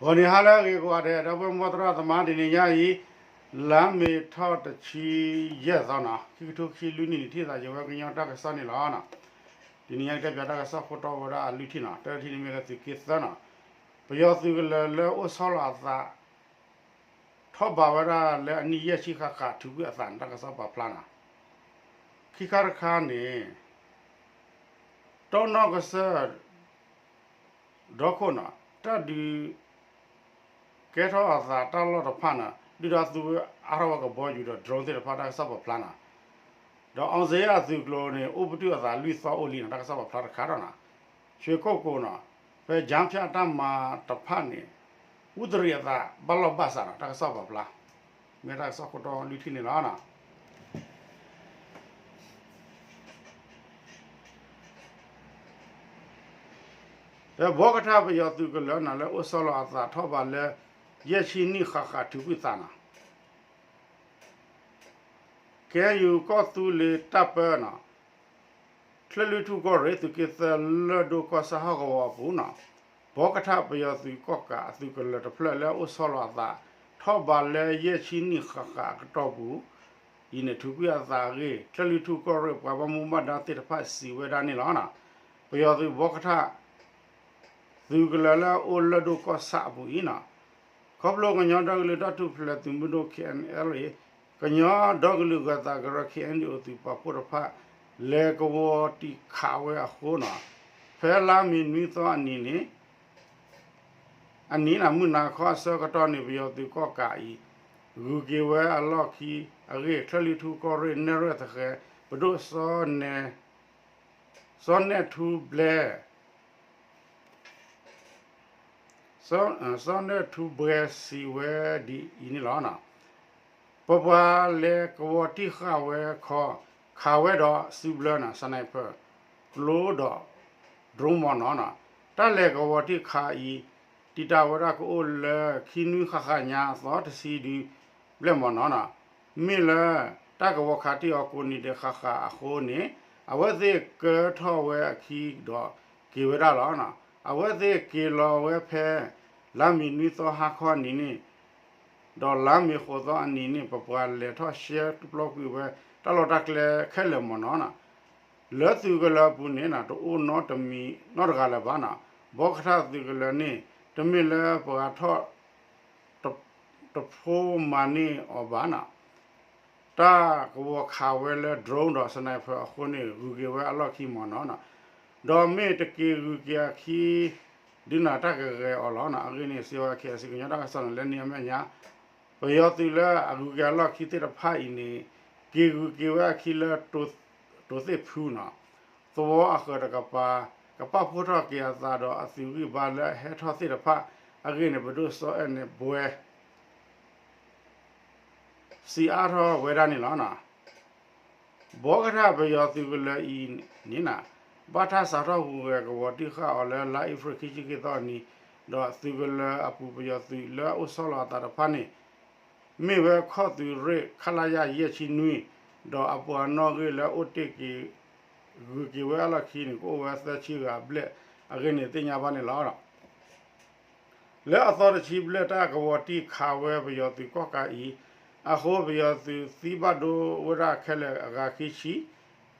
ဂီၤနံၤဟါလၢအဂ့ၤကိးဂၤဒဲး ဒီပုၢ်ဝဲၢ်မိၢ်ပၢ်သရၣ်သမါ တနံၤညါအံၤ လါမ့ၤထီၣ်တဆံယဲၢ်သီနီၤ ခံကထိခံဆံလွံၢ်နံၣ်န့ၣ် ထံၣ်သးယဝဲကညီတၢ်ကစီၣ်န့ၣ်လီၤ. တနံၤညါကတဲပၠးတၢ်ကစီၣ်ခိၣ်တီဝဲဒၣ်အလွံၢ်ထံၣ်နီၤ တထံၣ်န့ၣ်မ့ၢ်လၢသုးက့သၢနီၤ ပယီၤသုးကလၢၤလၢအိၣ်ဆီလီၤအသး ထီၣ်ဘးဝဲဒၣ်လၢအနံၣ်ယဲၢ်ဆံဃၣ်ဃၣ်ထုးကွံာ်အသးန့ၣ် တၢ်ကစီၣ်ပာ်ဖျါနီၤ ခံခါတခါန့ၣ် တီနီၢ်ကစၢၢ် ဒီခိၣ်နီၤ တၢ်ဒုးကဲထီၣ်အသးတၢ်လီၢ်တဖၣ်န့ၣ် ဒုၣ်ဒါသုးအါထီၣ်ဝဲကဘီယူၤဒီး drone သ့ၣ်တဖၣ် တၢ်ကစီၣ်ပာ်ဖျါနီၤ ဒီး အောင်ဇေယျ အသုးကျိၤန့ၣ် အိၣ်ပတုာ်အသးလွံၢ်သီအိၣ်လံနီၤ တၢ်ကစီၣ်ပာ်ဖျါတခါဒီးနီၤ ရွှေကုက္ကိုနီၤ ဖဲ ကျားဖြန့် တၢ်မၤတဖၣ်န့ၣ် အူတရံးအသးဘၣ်လီၢ်ဘၣ်စးနီၤ တၢ်ကစီၣ်ပာ်ဖျါ မ့ၢ်တၢ်ကစီၣ်ခိၣ်တီလွံၢ်ထံၣ်န့ၣ်လီၤ. ဖဲဘီကထၣ်ပယီၤသုးကလၢၤန့ၣ် လၢအိၣ်ဆီလီၤအသးထီၣ်ဘးလၢ ယဲၢ်ဆံနံၣ်ဃၣ်ဃၣ်ထုးကွံာ်သးနီၤ ကဲယူၤကီၢ်သူလ့ၤတၢ်ပၢနီၤ ချၢၣ်လွံၢ်ထူၣ်ကီၢ်ရ့ၣ် သုးက့သၢလၢၢ်ဒိၣ်ကီၢ်ဆၣ်ဟီၣ်ကဝီၤအပူၤနီၤ ဘီကထၣ်ပယီၤသုးကီၣ်ကးအသုးကလၢၤတဖျၢၣ်လၢအိၣ်ဆီလီၤအသး ထီၣ်ဘးလၢယဲၢ်ဆံနံၣ်ဃၣ်ဃၣ်အကတီၢ်ပူၤအံၤန့ၣ် ထုးကွံာ်အသးအဂ့ၢ် ချၢၣ်လွံၢ်ထူၣ်ကီၢ်ရ့ၣ်ပှၤဘၣ်မူဘၣ်ဒါသ့ၣ်တဖၣ်စံးဝဲဒၣ်န့ၣ်လီၤ. ပယီၤသုးဘီကထၣ် သုးကလၢၤလၢအအိၣ်လၢၢ်ဒိၣ်ကီၢ်ဆၣ်အပူၤအံၤနီၤ ခီဖျိကညီဒီကလုာ်တၢ်ထူၣ်ဖျဲးသုးမုၢ်ဒိၣ် K N L A ကညီဒီကလုာ်ဂၢၤသးကရၢ K N D O သုးပာ်ဖှိၣ်တဖၣ် လဲၤကဝီၤတံာ်ခးဝဲအဃိနီၤ ဖဲလါမ့ၤနွံသီအနံၤန့ၣ် အနံၤန့ၣ် မုၢ်နၤခီအဆၢကတီၢ်န့ၣ် ပယီၤသုးကီၣ်ကးအံၤ ဂုၤက့ၤဝဲအလီၢ်ခံအဂ့ၢ် ချၢၣ်လွံၢ်ထူၣ်ကီၢ်ရ့ၣ်နဲၣ်ရွဲၣ်သဃဲၤ ပဒိၣ် စီၤနဲၣ်ထူဘျဲၣ် စီၤနဲၣ်ထူဘျဲၣ်စံးဝဲဒ်အံၤန့ၣ်လီၤ. ပပှၤလဲၤကဝီၤတံာ်ဃာ်ဝဲခီ ခးဝဲဒီးစုဘျၢန့ၣ် sniper ကျိဒီး drone မ့ၢ်နီၤနီၤ တၢ်လဲၤကဝီၤတံာ်ခးအံၤ တံာ်တာ်ဝဲဒၣ်ကအိၣ်လၢခံနွံဃၣ်ဃၣ်ညါအသီတဆံဒုဘျဲၣ်မ့ၢ်နီၤနီၤ မ့ၢ်လၢတၢ်ကဝီၤခးတံၢ်အီၤကိးနံၤဒဲးဃၣ်ဃၣ်အဃိန့ၣ် အဝဲသ့ၣ်ကၢထီၣ်ဝဲအခံဒီးက့ၤဝဲဒၣ်လီၤ. အဝဲသ့ၣ်က့ၤလီၤဝဲဖဲ လါမ့ၤနွံသီဟါခီအနံၤန့ၣ် ဒီးလါမ့ၤဃိးသီအနံၤန့ၣ် ပပှၤလဲၤထီၣ်ရှဲပျီကွံာ်ဝဲ တၢ်လီၢ်တၢ်ကျဲခဲလၢာ်မ့ၢ်နီၤနီၤ လၢသုးကလၢၤအပူၤန့ၣ် တအိၣ်နီတမံၤနီတဂၤလၢၤဘၣ်နီၤ ဘီကထၣ်သုးကလၢၤန့ၣ် တမ့ၢ်လၢပှၤထီၣ် တဖိမၤန့ၢ်အီၤဘၣ်နီၤ တၢ်ကဝီၤခးဝဲလၢ drone ဒီး sniper အဃိန့ၣ် ဂုၤက့ၤဝဲအလီၢ်ခံမ့ၢ်နီၤနီၤ ဒီးမ့ၢ်တက့ၤဂုၤက့ၤအခံ ဒုးနၢ်တၢ်ကဂဲၤအီၤလီၤနီၤ အဂ့ၢ်န့ၣ် စံးဝဲ K I C ကညီတၢ်ကစီၣ်န့ၣ် လၢန့ၣ်အမဲာ်ညါ ပယီၤသုးလၢအဂုၤက့ၤအလီၢ်ခံသ့ၣ်တဖၣ်အံၤန့ၣ် က့ၤဂုၤက့ၤဝဲအခံလၢ တိၤသ့ၣ်ဖူနီၤ သဝီအဃၢၤတကပၤ ကပာ်ဖှိၣ်ထီၣ်က့ၤအသးဒီးအသုးဂံၢ်ဘါလၢအဟဲထီၣ်သ့ၣ်တဖၣ်အဂ့ၢ်န့ၣ် ပဒိၣ်စီၤအဲၣ်န့ၣ်ဘှဲ စံးအါထီၣ်ဝဲဒၣ်န့ၣ်လီၤ. ဘီကထၣ်ပယီၤသုးကလၢၤအံၤန့ၣ် ဘၣ်တၢ်စးထီၣ်ဟူးဂဲၤကဝီၤတံၢ်ဃာ်အီၤလၢလါအ့ဖြ့ၣ်ခံဆံခံသီအနံၤ ဒီးသုးကလၢၤအပူၤပယီၤသုးလၢအအိၣ်ဆီလီၤအသးတဖၣ်န့ၣ် မ့ၢ်ဝဲခီၣ်သုးရ့ၣ် ခလရ ယဲၢ်ဆံနွံ ဒီးအပှၤနီၣ်ဂံၢ်လၢအအိၣ်တ့ၢ်က့ၤ ဂုၤက့ၤဝဲအလီၢ်ခံန့ၣ် ကအိၣ်ဝဲသၢဆံဂၤအဘျဲၣ်အဂ့ၢ်န့ၣ် သ့ၣ်ညါဘၣ်န့ၣ်လီၤ. လၢအသီတဆံဘျဲၣ်တၢ်ကဝီၤတံၢ်ခးဝဲပယီၤသုးကီၣ်ကးအံၤ အဃိပယီၤသုးသံဘၣ်ဒိဝဲဒၣ်ခဲလၢာ်အဂၤခံဆံ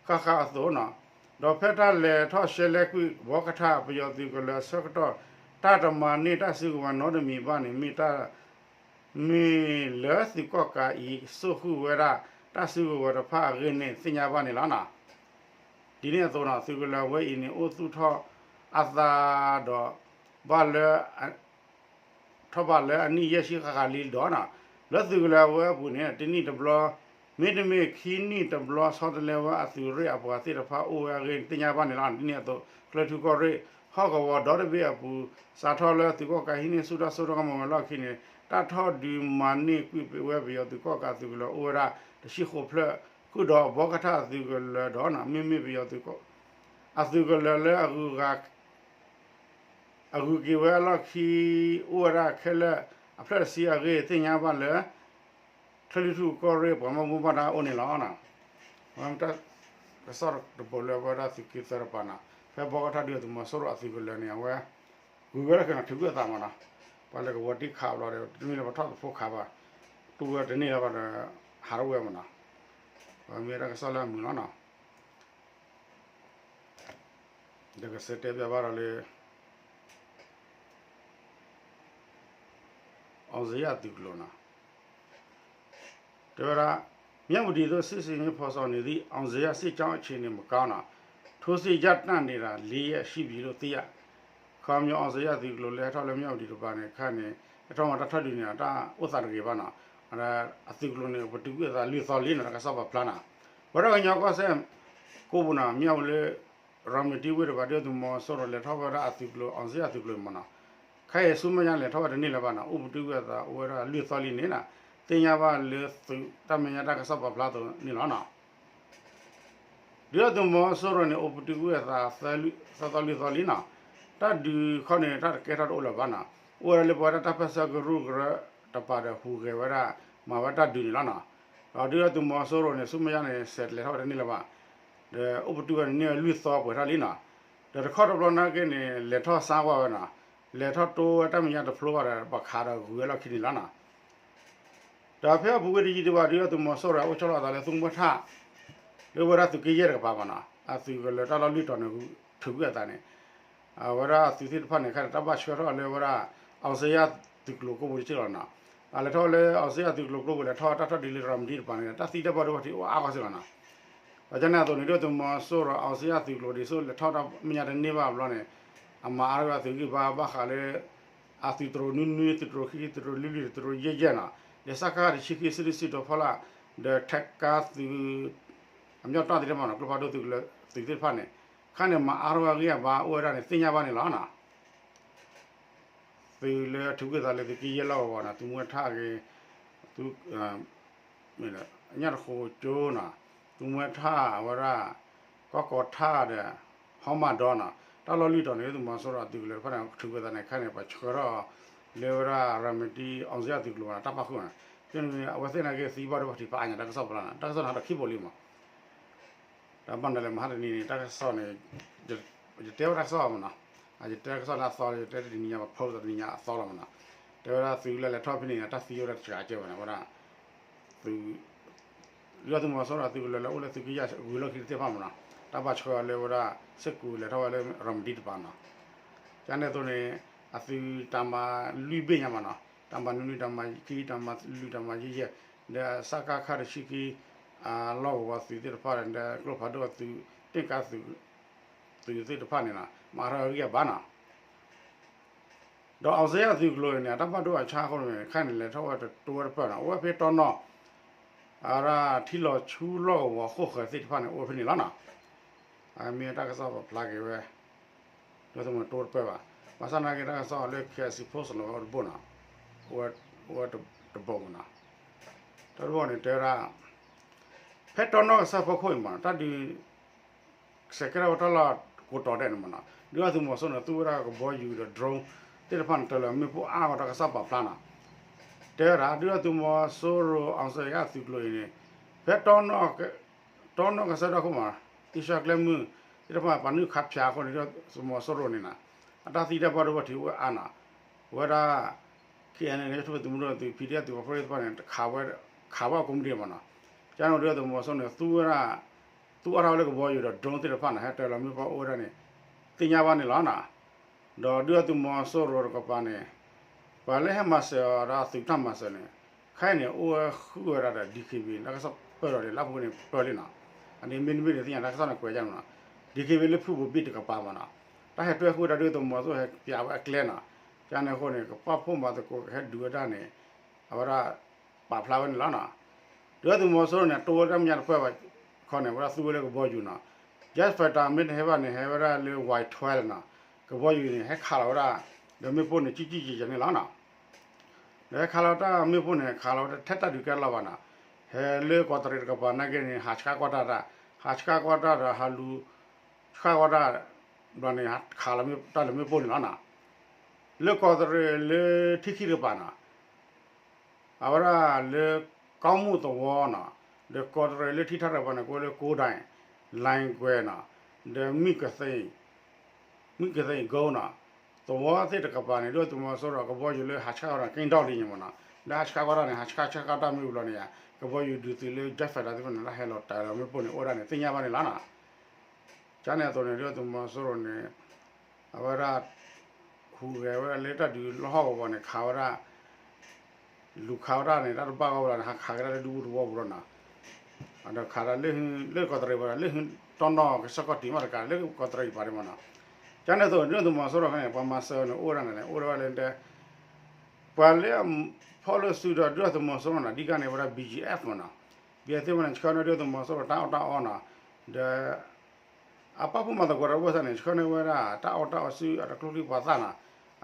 ဃၣ်ဃၣ်အသိးနီၤ ဒီးဖဲတၢ်လဲၤထီၣ်ရှဲလဲကွံာ်ဘီကထၣ်ပယီၤသုးကလၢၤအဆၢကတီၢ် တၢ်တမၤန့ၢ်တၢ်စုကဝဲၤနီတမံၤဘၣ်န့ၣ် မ့ၢ်တၢ် မ့ၢ်လၢသုးကီၣ်ကးအံၤ စိာ်ဃုာ်ဝဲဒၣ်တၢ်စုကဝဲၤတဖၣ်အဂ့ၢ်န့ၣ် သ့ၣ်ညါဘၣ်န့ၣ်လီၤ. ဒ်န့ၣ်အသိးနီၤ သုးကလၢၤဝဲအံၤန့ၣ် အိၣ်သူၣ်ထီၣ်အသးဒီး ဘၣ်လၢ ထီၣ်ဘးလၢအနံၣ်ယဲၢ်ဆံဃၣ်ဃၣ်လံဒီးနီၤ လၢသုးကလၢၤဝဲအပူၤန့ၣ် တနံၣ်တဘျီ မ့တမ့ၢ်ခံနံၣ်တဘျီ ဆီတလဲဝဲအသုးရ့ၣ်အပှၤသ့ၣ်တဖၣ်အိၣ်ဝဲအဂ့ၢ် သ့ၣ်ညါဘၣ်န့ၣ်လီၤ. ဒ်န့ၣ်အသိး ကၠဲၤထူၣ်ကီၢ်ရ့ၣ် ဟီၣ်ကဝီၤဒီတဘ့ၣ်အပူၤ စးထီၣ်လၢသုးကီၣ်ကးဟံးန့ၢ်ဆူၣ်တၢ်စိတၢ်ကမီၤဝဲအလီၢ်ခံန့ၣ် တၢ်ထီၣ်ဒုးမၤန့ၢ်ကွံာ်ဝဲပယီၤသုးကီၣ်ကးသုးကလၢၤအိၣ်ဝဲဒၣ်တဆံဃိးဖျၢၣ် ဃုာ်ဒီးဘီကထၣ်အသုးကလၢၤဒီး မ့မ့ၢ်ပယီၤသုးကီၣ် အသုးကလၢၤလၢအဂုၤအဂၤ အဂုၤက့ၤဝဲအလီၢ်ခံ အိၣ်ဝဲဒၣ်ခဲလၢာ်အဖျၢၣ်တဆံအဂ့ၢ် သ့ၣ်ညါဘၣ်လၢ ကၠဲၤထူၣ်ကီၢ်ရ့ၣ်ပှၤဘၣ်မူဘၣ်ဒါအိၣ်န့ၣ်လီၤ. တၢ်ကစီၣ်တပိၤလၢအဝဲဒၣ်သုးက့သၢတပၤနီၤ ဖဲဘီကထၣ်ဒုးသုးမီၤစိရိၤအသုးကလၢၤန့ၣ် အဝဲ ဂုၤဝဲဒၣ်ခဲန့ၣ် ထုးကွံာ်အသးမးနီၤ ပှၤလဲၤကဝီၤတံၢ်ခးဘျီဒီး တမ့ၢ်လၢပထီၣ်သဖိခးဘၣ်, တူၢ်ဝဲတန့ၢ်လၢၤဘၣ်ဒီး ဟးထီၣ်ဝဲမ့ၢ်နီၤ, ပမ့ၢ်တၢ်ကစီၣ်လၢအမုာ်လီၤနီၤ. ဒီးကစၢ်တဲဘၣ်ဘၣ်ဒီးလၢ အောင်ဇေယျသုးကျိၤနီၤ တဲဝဲဒၣ် မြဝတီသို့ စစ်ဆင်ရေးဖော်ဆောင်နေသည့် အောင်ဇေယျစစ်ကြောင်း အခြေအနေ မကောင်း နော်။ ထိုးစစ်ရပ်တန့်နေတာ လေးရက်ရှိပြီလို့ သိရတယ်. ခီပညီ အောင်ဇေယျသုးကျိၤလၢဟဲထီၣ်လၢ မြဝတီတပၤန့ၣ် ခါန့ၣ် ဟဲထီၣ်မၤတၢ်ထီၣ်ဒုးန့ၣ် တၢ်အိၣ်သးတဂ့ၤဘၣ်နီၤ, အသုးကျိၤန့ၣ် ပတုာ်ကွံာ်အသးလွံၢ်သီလံနီၤ တၢ်ကစီၣ်ပာ်ဖျါနီၤ, ပဝဲဒၣ်ကညီကီၢ်စဲၣ် ကိးပူၤနီၤ မ့ၢ်ဝဲလၢ ရၤမတံဝ့ၢ်တပၤ ဒုၣ်ဒါသုးမီၤစိရိၤလဲၤထီၣ်ဝဲဒၣ်အသုးကျိၤ အောင်ဇေယျသုးကျိၤမ့ၢ်နီၤ, ခဲအံၤဆူမဲာ်ညါလဲၤထီၣ်ဝဲတန့ၢ်လၢၤဘၣ်နီၤ, အိၣ်ပတုာ်ကွံာ်အသးအိၣ်ဝဲဒၣ်လွံၢ်သီလံန့ၣ်နီၤ, သ့ၣ်ညါဘၣ်လၢသုးတၢ်မဲာ်ညါတၢ်ကစီၣ်ပာ်ဖျါအသိးန့ၣ်လီၤနီၤ. ဒုၣ်ဒါသုးမီၤစိရိၤန့ၣ် အိၣ်ပတုာ်ကွံာ်အသးသၢသီလွံၢ်သီလံနီၤ, တၢ်ဒုးခီန့ၣ် တၢ်တကဲထီၣ်တအိၣ်လၢၤဘၣ်နီၤ, အိၣ်ဝဲဒၣ်လၢပဝဲဒၣ်တၢ်ပၢဆှၢကရူၢ်ကရၢတပၤဒီးဟူးဂဲၤဝဲဒၣ် မၤဝဲတၢ်ဒုးန့ၣ်လီၤနီၤ, ဒီးဒုၣ်ဒါသုးမီၤစိရိၤန့ၣ် ဆူမဲာ်ညါန့ၣ် စဲးလဲၤထီၣ်ဝဲတန့ၢ်လၢၤဘၣ် ဒီးအိၣ်ပတုာ်ဝဲတန့ၢ်ဝဲလွံၢ်သီပှဲၤထီၣ်လံနီၤ, ဒီးတခီတဘျီနာ်က့န့ၣ် လဲၤထီၣ်စါဝါဝဲနီၤ, လဲၤထီၣ်တိဝဲတၢ်မဲာ်ညါတဖျိဘၣ်ဒီး ပှၤခးဒီးဂုၤဝဲလီၢ်ခံန့ၣ်လီၤနီၤ. ဒီးဖဲအပူၤကွံာ်တယံာ်ဒံးဘၣ် ဒုၣ်ဒါသုးမီၤစိရိၤအိၣ်ဆီလီၤအသးလၢသူမွဲထၣ် လၢဝဲဒၣ်သုးက့ယဲၢ်တကပၤမ့ၢ်နီၤ, အသုးကလၢၤတၢ်လီၢ်လွံၢ်တီၤန့ၣ် ထုးကွံာ်အသးန့ၣ် အဝဲဒၣ်အသုးသ့ၣ်တဖၣ်န့ၣ် ခဲအံၤတၢ်ဘၣ်ဆှၢထီၣ်လၢဝဲဒၣ် အောင်ဇေယျသုးကျိၤကိးပူၤတစဲးလီၤနီၤ, အလဲၤထီၣ်လၢ အောင်ဇေယျသုးကျိၤကိးပူၤ လဲၤထီၣ်တၢ်ထီၣ်ဒုးလၢရၤမတံတပၤန့ၣ် တၢ်သံတၢ်ဘၣ်ဒိဘၣ်ထံးအိၣ်အါဂီၢ်စဲးလီၤနီၤ. ဒီးကန့ၣ်အသိးန့ၣ် ဒုၣ်ဒါသုးမီၤစိရိၤ အောင်ဇေယျသုးကျိၤ ဒ်သိးလဲၤထီၣ်တၢ်မဲာ်ညါတန့ၢ်ဘၣ်ဘျီန့ၣ် အမၤအါထီၣ်ဝဲအသုးဂံၢ်ဘါဘၣ်ဃးလၢ အသုးတရိးနွံနွံ သုးတရိးခံခံ သုးတရိးလွံၢ်လွံၢ် သုးတရိးယဲၢ်ယဲၢ်နီၤ, ဒီးစကခ တဆံခံ စစ်ဆင်ရေး ဖီလာ် ဒီး ထဲးကါသုး အမျီၢ်တီၢ်သ့ၣ်တဖၣ်နီၤ ကျိဖးဒိၣ်သုးကလၢၤသုးသ့ၣ်တဖၣ်န့ၣ် ခါန့ၣ်မၤအါထီၣ်ဝဲအဂံၢ်အဘါအိၣ်ဝဲဒၣ်န့ၣ် သ့ၣ်ညါဘၣ်န့ၣ်လီၤနီၤ. သုးလၢထုးကွံာ်သးလၢသုးက့ယဲၢ်လီၢ်ကဝီၤနီၤ သုးမွဲထၣ်ဂ့ၤ သုး ညၣ်တဃိကၠိနီၤ, သုးမွဲထၣ်ဝဲဒၣ် ကီၢ်ကီၤထၣ်ဒီး ဟီမၢ်ဒီနီၤ, တၢ်လီၢ်လွံၢ်တီၤန့ၣ် ဒုၣ်ဒါသုးမီၤစိရိၤအသုးကလၢၤတဖၣ်န့ၣ် ထုးကွံာ်သးန့ၣ် ခဲအံၤန့ၣ် ပှၤဆှၢထီၣ်လၢဝဲဒၣ် ရၤမတံ အောင်ဇေယျသုးကျိၤဘၣ်နီၤ တၢ်ပၣ်ဃုာ်နီၤ, ဖဲန့ၣ်အဝဲသ့ၣ်နာ်က့သံဘၣ်ဒိဘၣ်ထံး ပှၤအါညါတၢ်ကစီၣ်ပာ်ဖျါနီၤ တၢ်ကစီၣ်န့ၣ်ဟးထီၣ်ခံဘိလံမး ဒီးဘၣ်မနုၤလဲၣ် မဟါတနံၤန့ၣ် တၢ်ကစီၣ်န့ၣ် ယတဲဝဲတၢ်ကစီၣ်မ့ၢ်နီၤ, ယတဲတၢ်ကစီၣ်လၢအသီလံ ယတဲတနံၤညါ ပဖိသၣ်တနံၤညါအသီလီၤမ့ၢ်နီၤ, တဲဝဲဒၣ်သုးလၢလဲၤထီၣ်ဖဲန့ၣ် တၢ်သံဝဲဒၣ်တစှၤကဲဝဲန့ၣ် ဝဲဒၣ် သုး ဒုၣ်ဒါသုးမီၤစိရိၤအသုးကလၢၤလၢအိၣ်လၢသုးက့ယဲၢ်ဂုၤလီၢ်ခံသ့ၣ်တဖၣ်မ့ၢ်နီၤ, တၢ်ဘၣ်ဆှၢအီၤလၢဝဲဒၣ် စ့ၢ်ကီးလဲၤထီၣ်ဝဲလၢရၤမတံတပၤနီၤ, ကန့ၣ်အသိးန့ၣ် အသုးတၢ်မၤလွံၢ်ဘ့ၣ်ညါမ့ၢ်နီၤ, တၢ်မၤနွံနွံ တၢ်မၤခံ တၢ်မၤလွံၢ် တၢ်မၤယဲၢ်ယဲၢ် ဒီးစကခ တဆံခံ အလီၢ်ကဝီၤသုးသ့ၣ်တဖၣ်ဒီး ကျိဖးဒိၣ်အသုး တင့်ကားသုး သုးသ့ၣ်တဖၣ်န့ၣ်နီၤ မၤထီၣ်အဂံၢ်အဘါနီၤ, ဒီး အောင်ဇေယျ အသုးကျိၤန့ၣ် အတၢ်ဘၣ်ဒိအဆါအဃိန့ၣ် ခဲအံၤန့ၣ် လဲၤထီၣ်ဝဲတတိဝဲတပၢၢ်နီၤ, အိၣ်ဝဲဖဲတီနီၢ် အဝဲဒၣ်ထံလီၤဆူလီၢ်ကဝီၤဃိၣ်ဃၢၤသ့ၣ်တဖၣ်န့ၣ် အိၣ်ဝဲဖဲန့ၣ်လီၤနီၤ, အမ့ၢ်တၢ်ကစီၣ်ပာ်ဖျါက့ၤဝဲ ဒုၣ်ဒါသုးမီၤတိဝဲတပၢၢ်ဘၣ်, ဘၣ်ဆၣ်နာ်က့တၢ်ကစီၣ်လၢ KIC Post န့ၣ် အိၣ်တဘိနီၤ, အိၣ်ဝဲတဘိမ့ၢ်နီၤ, တၢ်တဘိန့ၣ် တဲဝဲဒၣ် ဖဲတီနီၢ်ကစၢၢ်ဖီခိၣ်အံၤမ့ၢ်နီၤ တၢ်ဒုး စဲးကဲထီၣ်ဝဲတၢ်လီၢ်ကိးတီၤဒဲးန့ၣ်မ့ၢ်နီၤ, ဒုၣ်ဒါသုးမီၤစိရိၤန့ၣ် သူဝဲဒၣ်ကဘီယူၤဒီး drone သ့ၣ်တဖၣ်န့ၣ် တၢ်လီၤမ့ၣ်ပိၢ်အါဂီၢ်တၢ်ကစီၣ်ပာ်ဖျါနီၤ, တဲဝဲဒၣ် ဒုၣ်ဒါသုးမီၤစိရိၤ အောင်ဇေယျ အသုးကျိၤအံၤန့ၣ် ဖဲတီနီၢ် တီနီၢ်ကစၢၢ်ဒၢခိၣ်မ့ၢ် အ့ရှါကျဲမုၢ်သ့ၣ်တဖၣ် ပှၤနုာ်ခးဖၠးအဃိန့ၣ် ဒုၣ်ဒါသုးမီၤစိရိၤန့ၣ်နီၤ အတၢ်သံတၢ်ဘၣ်ဒိဘၣ်ထံးအိၣ်အါနီၤ, အဝဲဒၣ် KNLA သုးမုၢ်ဒိၣ်သုး PDF သုးပာ်ဖှိၣ်သ့ၣ်တဖၣ်န့ၣ် ခးဘၣ်ကိးမုၢ်ဒံးမ့ၢ်နီၤ, ကန့ၣ်ဒုၣ်ဒါသုးမီၤစိရိၤန့ၣ် သူဝဲဒၣ် သူအါထီၣ်ဝဲလၢကဘီယူၤဒီး drone သ့ၣ်တဖၣ်န့ၣ် ဟဲတၢၤလီၤမ့ၣ်ပိၢ်အိၣ်ဝဲဒၣ်န့ၣ် သ့ၣ်ညါဘၣ်န့ၣ်လီၤနီၤ, ဒီးဒုၣ်ဒါသုးမီၤစိရိၤတကပၤန့ၣ် ပှၤလၢဟဲမၤစၢၤအီၤဒီးသုးတၢ်မၤစၢၤန့ၣ် ခဲအံၤန့ၣ် အိၣ်ဝဲဃုာ်ဝဲဒၣ်ဒီး DKBA တၢ်ကစီၣ်ပၢၢ်ဒီးန့ၣ် လၢအပူၤကွံာ်န့ၣ်ပၢၢ်လံနီၤ, အန့ၣ်မ့တမ့ၢ်န့ၣ်သ့ၣ်ညါတၢ်ကစီၣ်န့ၣ်ကွဲးယါနီၤ, DKBA လၢဖုဘိးဘံၣ်တကပၤမ့ၢ်နီၤ, တၢ်ဟဲတွဲဃုာ်ဝဲဒၣ်ဒုၣ်ဒါသုးမီၤစိရိၤဟဲပျးဝဲအကျဲနီၤ, ကန့ၣ်အဃိန့ၣ် ကပာ်ဖှိၣ်မၤသကိးကဟဲဒုးဝဲဒၣ်န့ၣ် အဝဲဒၣ် ပာ်ဖျါဝဲန့ၣ်လီၤနီၤ, ဒုၣ်ဒါသုးမီၤစိရိၤန့ၣ် တိဝဲတၢ်မဲာ်ညါတပၢၢ်ဘၣ်ခီန့ၣ် အဝဲဒၣ်သူဝဲလၢကဘီယူၤနီၤ, jet fighter မ့ၢ်တဟဲဘၣ်န့ၣ် ဟဲဝဲဒၣ်လၢ Y twelve နီၤ, ကဘီယူၤန့ၣ် ဟဲခးလီၤဝဲဒၣ် ဒီးမ့ၣ်ပိၢ်န့ၣ်ကံၣ်ကံၣ်ကဲကဲန့ၣ်လီၤနီၤ, ဒီးဟဲခးလီၤတၢ်မ့ၣ်ပိၢ်န့ၣ် ခးလီၤဝဲဒၣ်ထဲတၢ်ဒုးကဲလီၤဘၣ်နီၤ, ဟဲလၢကီးတရံးတကပၤနာ်က့န့ၣ် ဟးဆှါကွၢ်တၢ်တၢ်, ဟးဆှါကွၢ်တၢ်ဒီးဟးလူၤ ဆှါကွၢ်တၢ် ဘျီန့ၣ် ခးလီၤတၢ်လၢမ့ၣ်ပိၢ်န့ၣ်လီၤနီၤ, လၢကီးတရံးလၢထံခံတကပၤနီၤ အဝဲဒၣ်လၢကီမူၣ်သဝီနီၤ, ဒီးကီးတရံးလၢထံထၣ်တကပၤန့ၣ် ကအိၣ်လၢကိးဒၣ်, လၢကွဲၤနီၤ, ဒီးမုၢ်ကသ့ၣ်, မုၢ်ကသ့ၣ်ကိနီၤ, သဝီသ့ၣ်တကပၤန့ၣ် ဒုၣ်ဒါသုးမီၤစိရိၤကဘီယူၤလၢဟးဆှၣ်ကီးတၢ် က့ၣ်ဒီလံန့ၣ်မ့ၢ်နီၤ, လၢဟးဆှၣ်ကီးတၢ်န့ၣ် ဟးဆှၣ်ဆှၣ်ကီးတၢ်မ့ၢ်ဘျီန့ၣ်ဧါ, ကဘီယူၤဒုးသုးလၢ jet fighter သ့ၣ်တဖၣ်န့ၣ် လၢဟဲလီၤတၢ်လီၤမ့ၣ်ပိၢ်န့ၣ် အိၣ်ဝဲဒၣ်န့ၣ် သ့ၣ်ညါဘၣ်န့ၣ်လီၤနီၤ. ကန့ၣ်အသိးန့ၣ် ဒုၣ်ဒါသုးမီၤစိရိၤန့ၣ် အဝဲဒၣ် ဟူးဂဲၤဝဲဒၣ်လၢတၢ်ဒုးလီၢ်ဟီၣ်ကဝီၤန့ၣ် ခးဝဲဒၣ် လူၤခးဝဲဒၣ်န့ၣ် တၢ်တဘၣ်ဂီၢ်ဝဲဒၣ်န့ၣ် ဟးခးကဒါလၢဒူပူၤသဝီပူၤလီၤနီၤ. ဒီးခးဒၣ်လၢ လၢကီးတရံးဘၣ်ဒီး လၢတီနီၣ်ကစီၣ်ကီၢ်တံာ်မးတကး လၢကီးတရံးပၤဒံးမ့ၢ်နီၤ. ကန့ၣ်အသိး ဒုၣ်ဒါသုးမီၤစိရိၤဖဲန့ၣ် ပှၤမၤစၢၤန့ၣ် အိၣ်ဝဲဒၣ်န့ၣ် အိၣ်ဝဲဒၣ်လၢ ပှၤလၢအဖီၣ်လိာ်စုဒီးဒုၣ်ဒါသုးမီၤစိရိၤန့ၣ် အဓိကန့ၣ်ဝဲဒၣ် ဘီၣ်ကၠံၣ်အဲၣ်ဖ် မ့ၢ်နီၤ. ဘီၣ်ကၠံၣ်အဲၣ်ဖ် သ့ၣ်တဖၣ်န့ၣ် ဆှၢန့ၢ်ဒုၣ်ဒါသုးမီၤစိရိၤတၢ်အီၣ်တၢ်အီနီၤ. ဒီး အပာ်ဖှိၣ်မၤသကိးတၢ်ဒီးဘၣ်ဆၣ်န့ၣ် ဆှၢန့ၢ်ဝဲဒၣ်တၢ်အီၣ်တၢ်အီဆူအတကျိချံပှၤသၣ်နီၤ.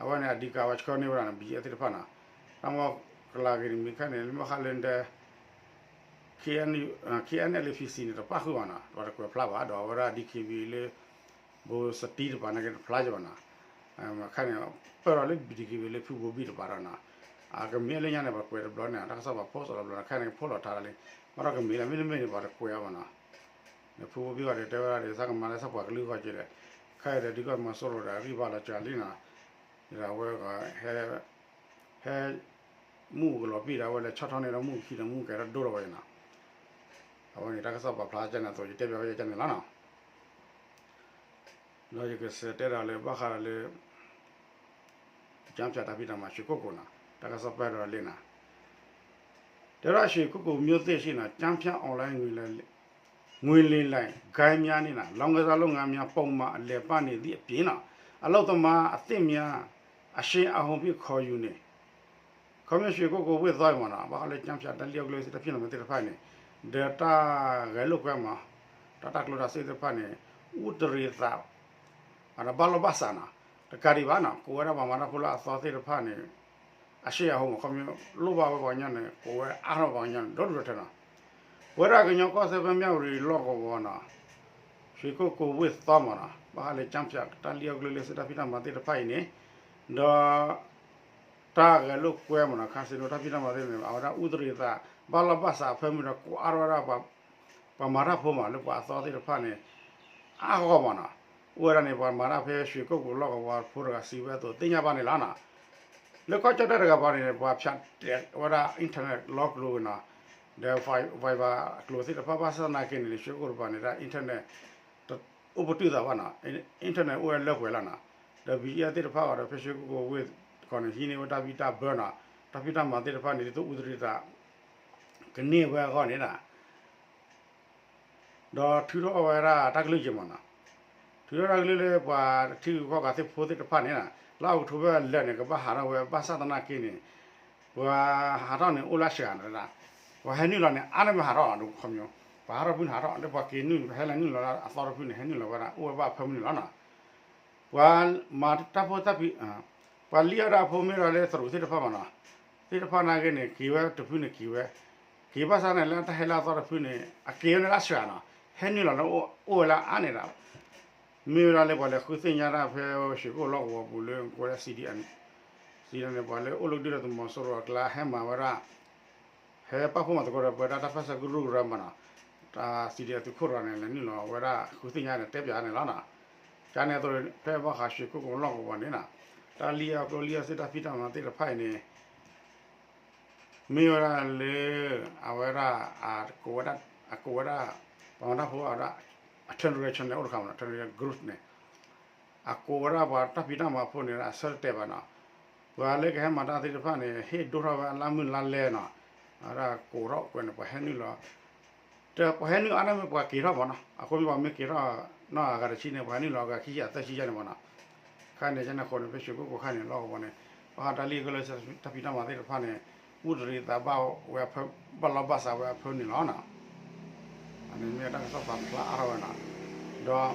အဝဲန့ၣ် အဓိက ဝဲဆှၢန့ၢ်ဝဲဒၣ်န့ၣ် ဘီၣ်ကၠံၣ်အဲၣ်ဖ် သ့ၣ်တဖၣ်နီၤ. တၢ်မ့ၢ်ကလၤဂ့ၤန့ၣ် မ့ၢ်ခဲန့ၣ် လၢမ့ၢ်ဃးလၢဒဲ KNU KNLA PC န့ၣ် တပၣ်ဃုာ်ဘၣ်နီၤ, ပှၤတကွဲးဖျါဘၣ်, ဒီးအဝဲဒၣ် DKBA လၢ ဘိစတံတပၤန့ၣ်က့ၤတဖျါက့ၤဘၣ်နီၤ. ခဲန့ၣ် ပၢၢ်ဒီးလၢ DKBA လၢဖုဘိဘံၣ်တပၤဒီးနီၤ, အကမ့ၢ်လၢညါန့ၣ် ပှၤကွဲးတဘျီန့ၣ် တၢ်ကစီၣ်ပာ်ဖှိၣ်စီၤတဘျီန့ၣ် ခဲန့ၣ်ကဖှိၣ်လီၤထါလံ, ဘၣ်ဒီးကမ့ၢ်လၢမ့တမ့ၢ်န့ၣ် ပှၤတကွဲးအီၤဘၣ်နီၤ. ဒီးဖုဘိဘံၣ်ဂီၢ်ဒီး တဲဝဲဒၣ်ဒီး သးကမၤလၢသးပှၤကလုာ်ဂီၢ်က့ၤဒီး ခဲအံၤဒီး ဒုၣ်ဒါသုးမီၤစိရိၤဒီး အဂံၢ်ဘါလီၤစှၤလံနီၤ. ဒီးအဝဲဂီၢ် ဟဲ ဟဲ မူးကလီၤပံာ်ဒီး အဝဲလဲၤဆီၣ်ထီၣ်န့ၢ်ဒီးမူးခံဒီး မူးကဲထီၣ်ဒိၣ်ထီၣ်ဝဲနီၤ. အဝဲန့ၣ် တၢ်ကစီၣ်ပာ်ဖျါကန့ၣ်အသိး ယတဲပၠးဝဲကန့ၣ်လီၤနီၤ. ဒီးယကစံးတဲဒီးလၢ ဘၣ်ဃးဒီးလၢ ကၠၢဖၠးတၢ်ဖံးတၢ်မၤ ရွှေကုက္ကို နီၤ, တၢ်ကစီၣ်ပာ်ဖျါဒီးလံနီၤ. တဲဝဲဒၣ် ရွှေကုက္ကိုမြို့သစ်ရှိ နီၤ, ကျားဖြန့် online ငွေလိမ် ငွေလိမ်လယ်ဂိုဏ်းများနှင့် နီၤ, လောင်းကစားလုပ်ငန်းများ ပုံမှန်လည်ပတ်နေသည့်အပြင် နီၤ, အလုပ်သမားအသစ်များ အရှိန်အဟုန်ဖြင့် ခေါ်ယူနေ ခီဖျိ ရွှေကုက္ကို ဝ့ၢ်သီ မ့ၢ်နီၤ, ဘၣ်ဃးလၢ ကျားဖြန့် တၢ်လံၣ်အီၣ်ကျိသ့ၣ် တၢ်ဖံးတၢ်မၤသ့ၣ်တဖၣ်န့ၣ်, ဒီးတၢ်ဂဲၤလိာ်ကွဲမး တၢ်တၢ်ကျိၣ်တၢ်စ့သ့ၣ်တဖၣ်န့ၣ် အူတရံးသး အဒီးဘၣ်လီၢ်ဘၣ်စးနီၤ, တကးဒံးဘၣ်နီၤ, ကိးဝဲဒၣ်ပှၤမၤတၢ်ဖိလၢအသီသ့ၣ်တဖၣ်န့ၣ် အရှိန်အဟုန်မး ခီဖျိ လိၣ်ဘၣ်ဝဲပှၤကညီန့ၣ် ကိးဝဲအါထီၣ်ပှၤကညီန့ၣ် ဒီဒူၣ်ဒီထၢနီၤ. ပဝဲဒၣ်ကညီကီၢ်စဲၣ်ဖဲ မြဝတီ လီၢ်ကဝီၤနီၤ, ရွှေကုက္ကို ဝ့ၢ်သီ မ့ၢ်နီၤ, ဘၣ်ဃးလၢ ကျားဖြန့် တၢ်လံၣ်အီၣ်ကျိလံၣ်စ့တၢ်ဖံးတၢ်မၤသ့ၣ်တဖၣ်အံၤန့ၣ်, ဒီး တၢ်ဂဲၤလိာ်ကွဲမ့ၢ်နီၤ, casino တၢ်ဖံးတၢ်မၤသ့ၣ်န့ၣ် အဝဲဒၣ်အူတရံးသး ဘၣ်လီၢ်ဘၣ်စးအဖၢမုၢ်ဒီး ကိးအါထီၣ်ဝဲဒၣ် ပှၤမၤတၢ်ဖိမး လၢပှၤအသီသ့ၣ်တဖၣ်န့ၣ် အါဂီၢ်မ့ၢ်နီၤ. အိၣ်ဝဲဒၣ်န့ၣ် ပှၤမၤတၢ်ဖဲ ရွှေကုက္ကို လီၢ်ကဝီၤဖိတဂၤစံးဝဲအသိး သ့ၣ်ညါဘၣ်န့ၣ်လီၤနီၤ. လၢကီၢ်ကၠီၣ်တဲၣ်တကပၤန့ၣ် ပှၤဖၠးတဲာ်ဝဲဒၣ် internet လီၤကျိၤနီၤ, ဒီး Viber အကျိၤသ့ၣ်တဖၣ် ဘၣ်ဆၣ်သနာ်က့န့ၣ် ရွှေကုက္ကို တပၤန့ၣ် တၢ် internet အိၣ်ပတုာ်သးဘၣ်နီၤ, internet အိၣ်ဝဲလၢပှဲၤလီၤနီၤ. ဒီး ဘီၣ်ကၠံၣ်အဲၣ်ဖ် သ့ၣ်တဖၣ်အံၤဒီး ဖဲ ရွှေကုက္ကို ဝ့ၢ်သီ န့ၣ် ဟံးန့ၢ်ဝဲတၢ်ဘံၣ်တၢ်ဘၢနီၤ, တၢ်ဖံးတၢ်မၤသ့ၣ်တဖၣ်န့ၣ် ဒ်သိးအူတရံးသး ကန့ၢ်ဝဲအဂီၢ်န့ၣ်နီၤ. ဒီးထုးထီၣ်ဝဲဒၣ်တၢ်ကလုၢ်က့ၤမ့ၢ်နီၤ, ထုးထီၣ်တၢ်ကလုၢ်လၢ ပှၤထံဂုၤကီၢ်ဂၤသ့ၣ်ဖိသ့ၣ်တဖၣ်န့ၣ်နီၤ, လၢအီးကထိဘၢၣ်လၢာ်န့ၣ် ကဘၣ်ဟးထီၣ်ဝဲ ဘၣ်ဆၣ်သနာ်က့န့ၣ် ပှၤဟးထီၣ်န့ၣ် အိၣ်လၢအစှၤန့ၣ်ဒၣ်, ပှၤဟဲနုာ်လီၤန့ၣ် အါန့ၢ်မ့ၢ်ဟးထီၣ်နီၤ, ဒ်ခီပညီ ပှၤဟးထီၣ်ဖုန့ၣ်ဟးထီၣ် လၢပှၤက့ၤနုာ် ဟဲလၢနုာ်လီၤလၢအသီတဖုန့ၣ် ဟဲနုာ်လီၤဝဲဒၣ် အိၣ်ဝဲဘၣ်အဖၢမုၢ်န့ၣ်လီၤနီၤ. ပှၤမၤတၢ်ဖိတၢ်ဖံး ပှၤလံၣ်အီၣ်ဒၣ်အဖိမ့ၢ်ဒီးလၢသရူးသ့ၣ်တဖၣ်မ့ၢ်နီၤ, သ့ၣ်တဖၣ်နာ်က့န့ၣ် က့ၤဝဲတဖုန့ၣ်က့ၤဝဲ, က့ၤဘၣ်ဆၣ်န့ၣ် လၢတၢ်ဟဲလၢအသီတဖုန့ၣ် အက့ၤဝဲန့ၣ်လၢအစှၤနီၤ, ဟဲနုာ်လီၤလၢအိၣ်ဝဲလၢအါန့ၣ်ဒီး မ့ၢ်ဝဲဒၣ်လၢပှၤလဲၤဃုသ့ၣ်ညါတၢ်ဖဲ ရွှေကုက္ကို လီၢ်ကဝီၤပူၤလၢကိးဝဲဒၣ် CDN, CDN န့ၣ် ပှၤလၢအိၣ်လၢဒုၣ်ဒါသုးမီၤစိရိၤအကျါ ဟဲမၤဝဲဒၣ် ဟဲပာ်ဖှိၣ်မၤသကိးဒီးပဝဲဒၣ်တၢ်ပၢဆှၢကရူၢ်ကရၢမ့ၢ်နီၤ, တၢ် CDN သုးခိၣ်တဂၤန့ၣ် လဲၤနုာ်လီၤဝဲဒၣ်ဃုသ့ၣ်ညါန့ၣ် တဲပၠးန့ၣ်လီၤနီၤ. ကန့ၣ်အသိး ဖဲဘၣ်ဃး ရွှေကုက္ကို လီၢ်ကဝီၤန့ၣ်နီၤ, တၢ်လံၣ်အီၣ်ကျိလံၣ်အီၣ်စ့တၢ်ဖံးတၢ်မၤသ့ၣ်တဖၣ်အံၤန့ၣ် မ့ၢ်ဝဲဒၣ်လၢ အဝဲဒၣ် အကိးဝဲဒၣ် အကိးဝဲဒၣ် ပှၤမၤတၢ်ဖိအဝဲဒၣ် အ generation န့ၣ် အိၣ်တခါမ့ၢ်နီၤ, generation group န့ၣ် အကိးဝဲဒၣ်ပှၤတၢ်ဖံးတၢ်မၤဖိန့ၣ် အဆၢတတဲာ်ဘၣ်နီၤ, ပှၤလၢကဟဲမၤတၢ်သ့ၣ်တဖၣ်န့ၣ် ဟ့ၣ်ဒိၣ်ထီၣ်ဝဲအလါမုၢ်လါလဲနီၤ, အဝဲဒၣ်ကိးထီၣ်ကွဲးန့ၣ် ပှၤဟဲနုာ်လီၤ တပှၤဟဲနုာ်အါန့ၢ်မ့ၢ်ပှၤက့ၤထီၣ်မ့ၢ်နီၤ, အဃိမ့ၢ်ပှၤမ့ၢ်က့ၤထီၣ်နီၤ အဂၤတဆံန့ၣ် ပှၤဟဲနုာ်လီၤအဂၤခံဆံအသၢဆံယါန့ၣ်မ့ၢ်နီၤ. ခါန့ၣ် ကန့ၣ်အဃိန့ၣ် ဖဲ ရွှေကုက္ကို ခါန့ၣ် လီၢ်ကဝီၤန့ၣ် ဘၣ်ဃးတၢ်လံၣ်အီၣ်ကျိလံၣ်စ့တၢ်ဖံးတၢ်မၤသ့ၣ်တဖၣ်န့ၣ် အူတရံးသးဘၣ်ဝဲအဖၢ ဘၣ်လီၢ်ဘၣ်စးဝဲအဖၢန့ၣ်လီၤနီၤ. အန့ၣ်မ့ၢ်တၢ်ကစီၣ်ပာ်ဖျါအါထီၣ်ဝဲနီၤ, ဒီး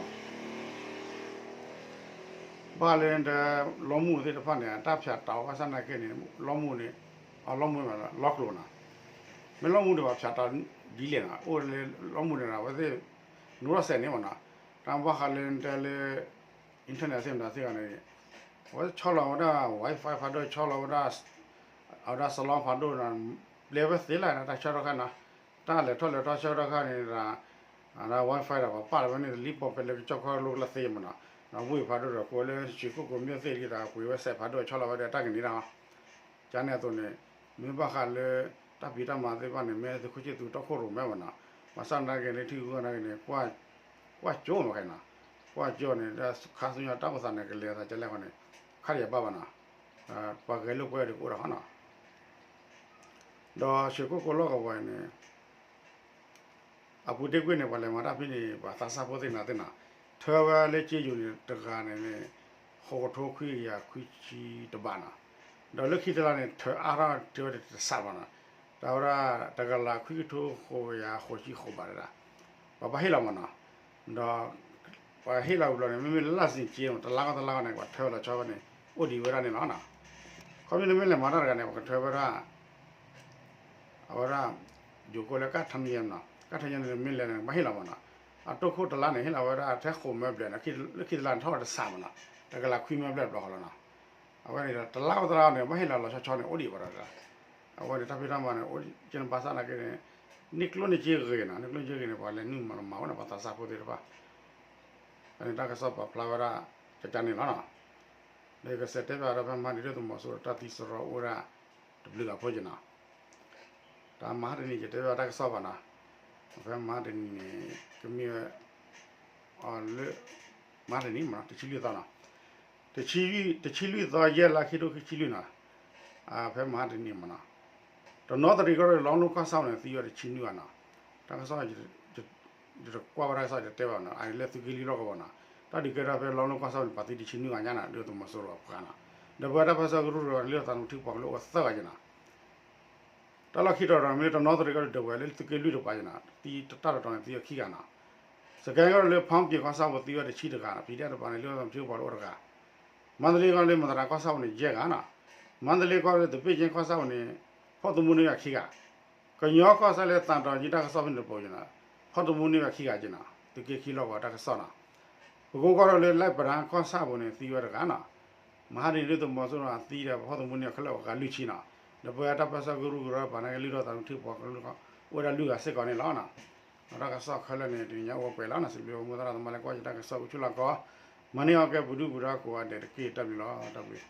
ဘၣ်ဃးလၢ လီမူၢ်သ့ၣ်တဖၣ်န့ၣ် အတၢ်ဖၠးတၢ်အီၤဘၣ်ဆၣ်သနာ်က့န့ၣ် လီမူၢ်န့ၣ် အလီမူၢ်မ့ၢ်လီကျိၤနီၤ, မ့ၢ်လီမူၢ်န့ၣ် ပှၤဖၠးတၢ်ဒ်လဲၣ်နီၤ, အိၣ်လၢလီမူၢ်န့ၣ် အဝဲသ့ၣ် နူထီၣ်စဲးန့ၣ်မ့ၢ်နီၤ, တၢ်ဘၣ်ဃးလၢတဲလၢ internet သ့ၣ်မတၤသ့ၣ်ဂၤန့ၣ် အဝဲဆီလီၤဝဲဒၣ် Wi-Fi ဖးဒိၣ် ဆီလီၤဝဲဒၣ် အဝဲဒၣ် salon ဖးဒိၣ်နီၤ, ပျဲဝဲသ့လၢတၢ်ဆၢထီၣ်ခါနီၤ, တၢ်လဲၤထီၣ်လဲၤထီဆၢထီၣ်ခါန့ၣ်ဒီး အဝဲဒၣ် Wi-Fi ဒီးပှၤပာ်လီၤဝဲန့ၣ် တလံၣ်ပီၣ်ဖဲလၢကစီၣ်ခီၣ်လိကျါသ့မ့ၢ်နီၤ, ဝ့ၢ်ဖးဒိၣ်ဒီး ကိးလၢ ရွှေကုက္ကိုမြို့သစ် လံဒီး ပှ့ၤဝဲစဲးဖးဒိၣ်ဆီလီၤဝဲဒီးတၢ်ကန့ၢ်တၢ်ဟီ ကန့ၣ်အသိးန့ၣ် မ့ၢ်ဘၣ်ဃးလၢ တၢ်ဖံးတၢ်မၤသ့ၣ်တဖၣ်န့ၣ် မ့ၢ်သုးခိၣ်ဆ့သူတီခိၣ်ရိၣ်မဲမ့ၢ်နီၤ, ဘၣ်ဆၣ်နာ်က့န့ၣ် ထံဂုၤကီၢ်ဂၤနာ်က့န့ၣ် ကွၢ်ကၠိမ့ၢ်ခဲနီၤ, ကွၢ်ကၠိန့ၣ် ခါဆူညါတၢ်အိၣ်သးန့ၣ် ကလဲၤသးကလဲၣ်ဃီန့ၣ် ခါတယၤဘၣ်ဘၣ်နီၤ, ပှၤဂဲၤလိာ်ကွဲဒီးကအိၣ်ဒီးဟီနီၤ, ဒီးရွှေကုက္ကိုလီၢ်ကဝီၤအံၤန့ၣ် အပူၤတ့ၢ်ကွံာ်န့ၣ် ပှၤလဲၤမၤတၢ်ဖဲန့ၣ် ပှၤသးစၢ်ဖိသ့ၣ်နၤသ့ၣ်နီၤ, ထၢဝဲလၢကၠ့ယိၤန့ၣ် တဂၤန့ၣ်န့ၣ် ဃိးကထိခွံကယၤခွံဆံတဘးနီၤ, ဒီးလၢခံတလါန့ၣ် ထၢအါထီၣ်ထၢဝဲတစးဘၣ်နီၤ, တၢ်ဝဲဒၣ် တကလးခွံကထိဃိးကယၤဃိးဆံဃိးဘးဒၣ်, ပှၤဘၣ်ဟ့ၣ်လီၤမ့ၢ်နီၤ, ဒီး ပှၤဟ့ၣ်လီၤဝံၤဘျီန့ၣ် မ့မ့ၢ်လၢလါစ့ၣ်ကၠ့ တလါကီၢ်တလါကီၢ်န့ၣ် ပှၤထၢလီၤဆီဖဲန့ၣ် အိၣ်ဒံးဝဲဒၣ်န့ၣ်လီၤနီၤ, ခီဖျိနမ့ၢ်လဲၤမၤတၢ်တဂၤန့ၣ် ပှၤကထၢဝဲဒၣ် အဝဲဒၣ် ယိၤကိးလၢကၣ်ထၢၣ်ညဲနီၤ, ကၣ်ထၢၣ်ညဲန့ၣ် မ့ၢ်လဲၤန့ၣ် ဘၣ်ဟ့ၣ်လီၤမ့ၢ်နီၤ, အတိၢ်ခိၣ်တလါန့ၣ် ဟ့ၣ်လီၤဝဲဒၣ်ထဲဃိးမဲဘျဲၣ်န့ၣ်, လၢခံတလါန့ၣ် ထီၣ်ဝဲတစးမ့ၢ်နီၤ, တကလးခွံမဲဘျဲၣ်တဘျီဃီလီၤနီၤ, အဝဲန့ၣ်ဒီး တလါကီၢ်တလါန့ၣ် ဘၣ်ဟ့ၣ်လီၤလီၤဆီဆီန့ၣ် အိၣ်ဒံးဝဲဒၣ်, အဝဲန့ၣ် တၢ်ဖံးတၢ်မၤန့ၣ် အိၣ်က့ၤန့ၣ် ဘၣ်ဆၣ်နာ်က့န့ၣ် န့ၢ်ကျိၣ်န့ၢ်စ့ဂ့ၤနီၤ, န့ၢ်ကျိၣ်န့ၢ်စ့ဂ့ၤန့ၣ် ပှၤလဲၤနုာ်မၤလီၤမၤဝဲန့ၣ် ပှၤသးစၢ်ဖိသ့ၣ်တဖၣ် အန့ၣ်တၢ်ကစီၣ်ပာ်ဖျါဝဲဒၣ် ကကန့ၣ်လီၤနီၤ, ဒီးယကစံးတဲဘၣ်ဒီးဖဲမဟါတနံၤ ဒုၣ်ဒါသုးမီၤစိရိၤတၢ်သံစရီအိၣ်ဝဲဒၣ် တဘျုးဂၤဖိက့နီၤ, တၢ်မဟါတနံၤ ယတဲဘၣ်တၢ်ကစီၣ်ဘၣ်နီၤ, ဖဲမဟါတနံၤန့ၣ် ကမ့ၢ်ဝဲ အီၤလၢ မဟါတနံၤမ့ၢ်နီၤ တဆံလွံၢ်သီနီၤ, တဆံလွံၢ်သီ ယဲၢ်လါ ခံထိခံဆံလွံၢ်နီၤ, ဖဲမဟါတနံၤမ့ၢ်နီၤ, တနီသရံၣ်ကီၢ်ရ့ၣ် လီလိကီၢ်ဆၣ်ပူၤန့ၣ် သံဝဲတဆံနွံဂၤနီၤ, တၢ်ကစီၣ် ယတကွၢ်ဘၣ်တၢ်ကစီၣ် ယတတဲဘၣ်နီၤ, အလၢသုးက့လွံၢ်လီၢ်ကဝီၤနီၤ, တၢ်ဒုးကဲထီၣ်ဖဲလီလိကီၢ်ဆၣ်ပူၤန့ၣ် ပှၤသံတဆံနွံဂၤညါနီၤ ဒုၣ်ဒါသုးမီၤစိရိၤအပှၤနီၤ, ဒီးပဝဲတၢ်ပၢဆှၢကရူၢ်ကရၢ လၢတၢ်သးသမူထံပှၤကလုာ်အိၣ်သၢဂၤက့နီၤ တၢ်လီၢ်ခံတီၤတီၤန့ၣ် မ့ၢ်လၢတနီသရံၣ်ကီၢ်ရ့ၣ် ဒဝဲၢ်လၢသုးက့လွံၢ်တပၤက့နီၤ, သံတၢ်တီၤတီၤန့ၣ် သံဝဲခံဂၤနီၤ, စကဲကီၢ်ရ့ၣ်လၢဖီက့ၤကီၢ်ဆၣ်ပူၤ သံဝဲတဆံတဂၤနီၤ, ဖံးဒဲးတပၤန့ၣ် လၢတၢ်သးသမူထံပှၤကလုာ်အိၣ်တဂၤ, မန္တလေးကီၢ်ရ့ၣ်လၢမသရၤကီၢ်ဆၣ်ပူၤန့ၣ် ယဲၢ်ဂၤနီၤ, မန္တလေးကီၢ်ရ့ၣ်လၢသပ့ၣ်ကၠ့ကီၢ်ဆၣ်ပူၤန့ၣ် ဖီၣ်သမူန့ၢ်ဂၤခံဂၤ, ကညီကီၢ်ဆၣ်လၢသံတီၤကၠ့တၢ်ကစီၣ်ဖဲန့ၣ်တပၤက့နီၤ, ဖီၣ်သမူန့ၢ်ဂၤခံဂၤက့နီၤ, သုးက့ခံလီၢ်ကဝီၤတၢ်ကစီၣ်နီၤ, ပကိကီၢ်ရ့ၣ်လၢလၢပရၣ်ကီၢ်ဆၣ်ပူၤန့ၣ် သံဝဲတဂၤနီၤ, မဟါတနံၤဒုၣ်ဒါသုးမီၤစိရိၤအသံဒီး ဖီၣ်သမူန့ၢ်ဂၤခဲလၢာ်အဂၤလွံၢ်ဆံနီၤ, ဒီးပဝဲတၢ်ပၢဆှၢကရူၢ်ကရၢပၤန့ၣ် ကလုၢ်ထီၣ်သးသမူထံပှၤကလုာ် အိၣ်ဝဲဒၣ်လွံၢ်ဂၤစ့ၢ်ကီးန့ၣ်လီၤ. ဒီးတၢ်ကစီၣ်ခဲလၢာ်န့ၣ် တနံၤညါအိၣ်ဝဲပှဲၤလီၤနီၤ, စံးဘျုးမိၢ်သရၣ်သမါလၢကွၢ်ယတၢ်ကစီၣ်အိၣ်ဆူၣ်လီၤကီး, မၤန့ၢ်အီၣ်ကဲပူၤဒုၣ်ပူၤဒါကိးဂၤဒဲးတက့ၢ် တၢ်ဘျုးလီၤ တၢ်ဘျုး